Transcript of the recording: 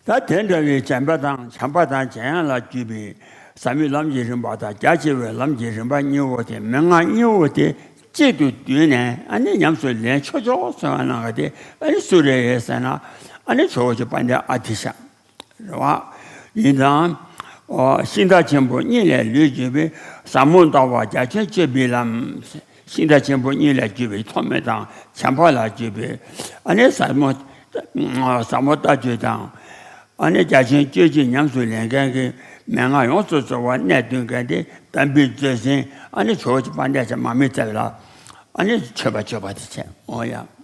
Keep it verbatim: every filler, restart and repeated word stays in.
ད་དེ་འདྲ་བའི་བྱམས་པ་དང་བྱམས་པ་དང་བྱམས་ཡན་ལ་བརྒྱུད་པའི་ཟབ་མོའི་ལམ་གྱི་རིམ་པ་དང་རྒྱ་ཆེ་བའི་ལམ་གྱི་རིམ་པ་གཉིས་པོ་དེ་མན་ངག་གཉིས་པོ་དེ་གཅིག་ཏུ་བསྡུས་ནས་ཨ་ནི་ཉམས་སུ་ལེན་ཆོག་ཆོག་ཟེར་བ་ནང་ག་དེ་ཨ་ནི་སུ་རེད་ཟེར་ན་ཨ་ནི་ཇོ་བོ་རྗེ་དཔལ་ལྡན་ཨ་ཏི་ཤ་རེད་བ། ཡིན་ཙང་། ཨོ། ཤིང་རྟ་ཆེན་པོ་གཉིས་ལས་ལུས་བརྒྱུད་པའི་ཟབ་མོ་ལྟ་བ་རྒྱ་ཆེན་སྤྱོད་པའི་ལམ། ཤིང་རྟ་ཆེན་པོ་གཉིས་ལས་བརྒྱུད་པའི་ཐོགས་མེད་དང་བྱམས་པ་ལ་བརྒྱུད་པའི་ཨ་ནི་ཟབ་མོ། ཟབ་མོ་ལྟ་སྤྱོད་དང་། ཨ་ནི་རྒྱ་ཆེན་སྤྱོད་བཞིན་ཉམས་སུ་ལེན་མཁན་གྱི་མན་ངག་ཡོངས་སུ་རྫོགས་པ་གནད་སྟོན་མཁན་དེ་དམ་པའི་མཛོད་ཟིན་ཨ་ནི་ཇོ་བོ་རྗེ་དཔལ་ལྡན་ཨ་ཏི་ཤ་མར་མེ་མཛད་པ་ལ་ཨ་ནི་མཆོད་པ་མཆོད་པ་དེ་བྱས། འོ་ཡ།